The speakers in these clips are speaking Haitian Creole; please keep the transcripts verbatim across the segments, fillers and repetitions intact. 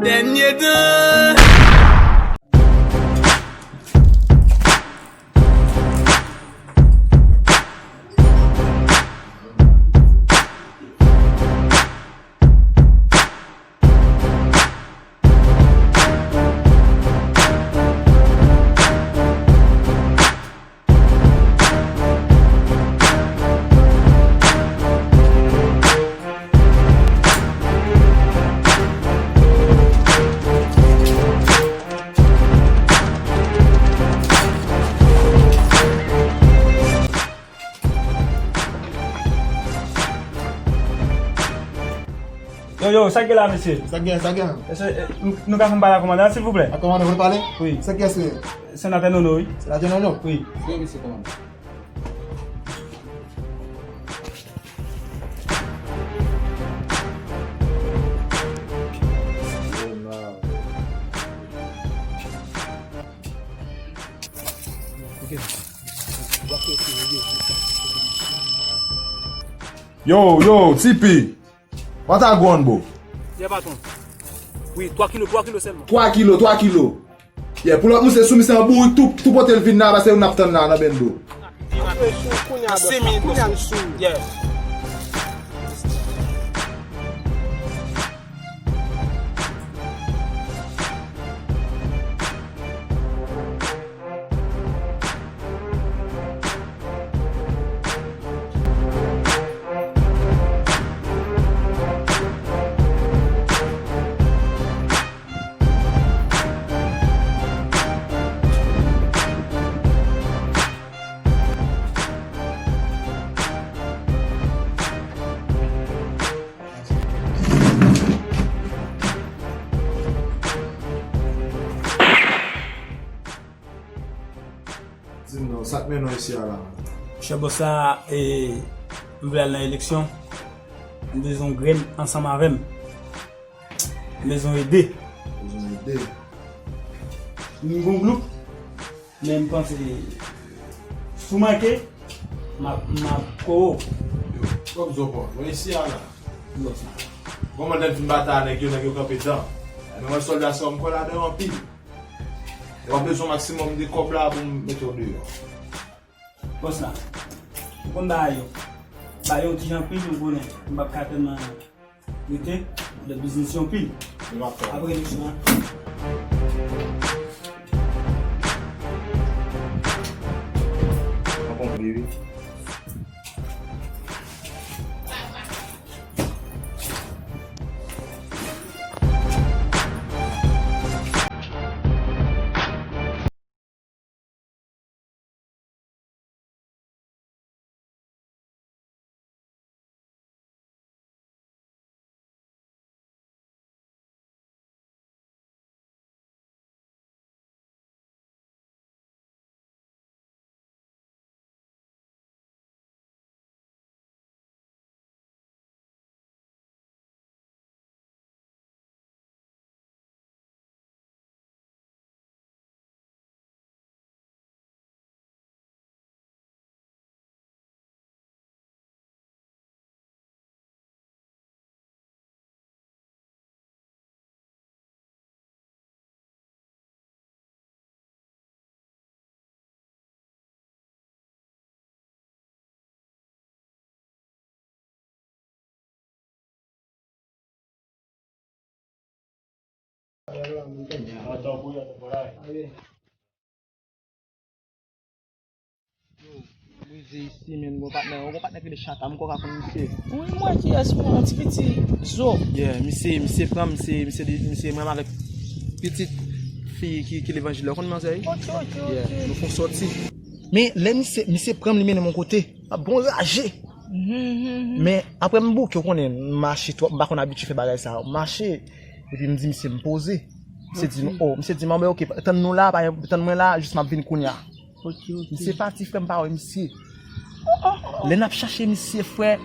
Dènye tan. Yo, yo, sa k gen la, mesye? Sa k gen, sa k gen? Èske, eh, nou, nou ka fè m pale ak kòmandan an, silvouplè? Ak kòmandan, ou vle pale? Wi. Se kiyès li ye? Senatè Nono, wi. Senatè Nono? Wi. Wi, mesye kòmandan. Yo, yo, T P. What a gwon, bro? Yeah, patwon. Wi, twa kilo, twa kilo sèlman. Twa kilo, twa kilo. Yeah, pou lòt misye sou misye an bourik tou, tou pote l vin la, paske nou ap tann la nan bendo. Apre sou, kounye a, bòs la, kounye a l sou. Yeah. Di m non, sa k mennen w isi a la? Monchè bòs la, e, m vle al nan eleksyon. M bezwen yon grenn ansanm avè m. M bezwen ede. Bezwen ede. M gon gwoup, men m panse si w manke, m ap, m ap kore w. Yo, kòb zo pran. Mwen isi a la. Bòs la. Kòmandan fin batay a nèg yo, nèg yo kanpe dan. Men mwen sòlda sa m kwè ladan anpil. Mwen bezwen maksimòm de kòb la pou m mete w deyò. Bòs la, ou konn bagay yo. Bagay yo ti jan pil, ou konnen. M p ap ka tèlman rete, de biznis yo pil. Apre eleksyon an. Mwen konpli, wi. Yo, mwen brize isi, men gon patnè, gon patnè ki de chata, m kwè w ka konn misye. Wi, mwen kiyès, mwen, yon ti piti zo. Yeah, misye, misye pran, misye, misye di, misye menm avèk pitit fi ki, ki levanjil la, ou konn manzè, wi? Ok, ok, yeah, ok. Nou fon sòti. Men lè misye, misye pran m, li mennen m yon kote, m ap gon raje. Mhm, mhm, mhm. Men apre m bouke, ou konnen, m mache twòp, m pa konn abitye fè bagay sa. M mache, epi m di misye m poze. Misye di, ok, oh, misye di m, ah, ben, ok, tann nou la, pa, tann mwen la, jis m ap vin kounye a. Ok, ok. Misye pati, frè m pa wè misye. Oh, oh, oh, oh. Lè n ap chache misye, frè,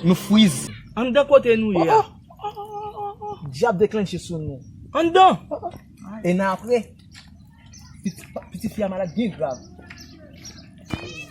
nou friz. Anndan kote nou ye a. Oh, oh, oh, oh, oh. Dyab deklanche sou nou. Anndan. Oh, oh. E nan apre, pitit, pitit fi a malad byen grav.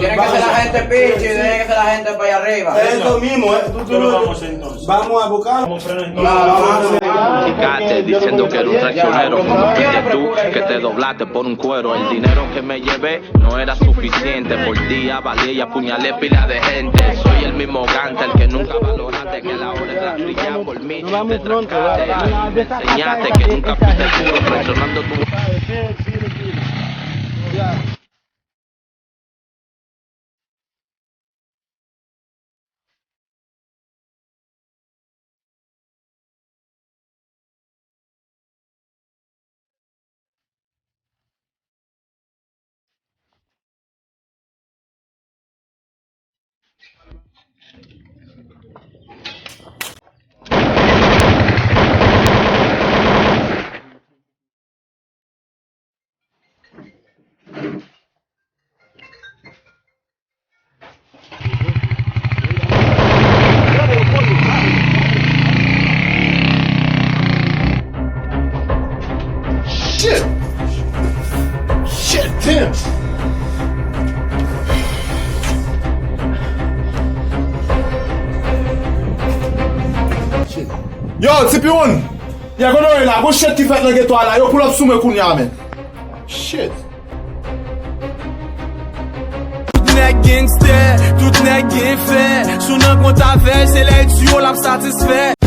Tiene que ser la gente pichi, tiene que ser la gente para allá arriba. Eso mismo, eh. Tú, tú, vamos entonces. Vamos a buscar. Vamos a buscar. Llegaste diciendo que era un traicionero, como fuiste tú que te doblaste por un cuero. El dinero que me llevé no era suficiente. Por día valía y apuñalé pila de gente. Soy el mismo gánster que nunca valoraste, que la hora es rastrilla por mí. Te trancaste, me enseñaste que nunca fuiste duro, traicionando tu Shit! Shit, damn! Shit. Yo, T P one! Yè, kote w ye la? Gon shit ki fèt nan geto a la. Yo, pull up sou mwen kounye a, man. Shit. Tout nèg gangstè, tout nèg gen fè. Si w nan kont avè l, se lè l di w l ap satisfè.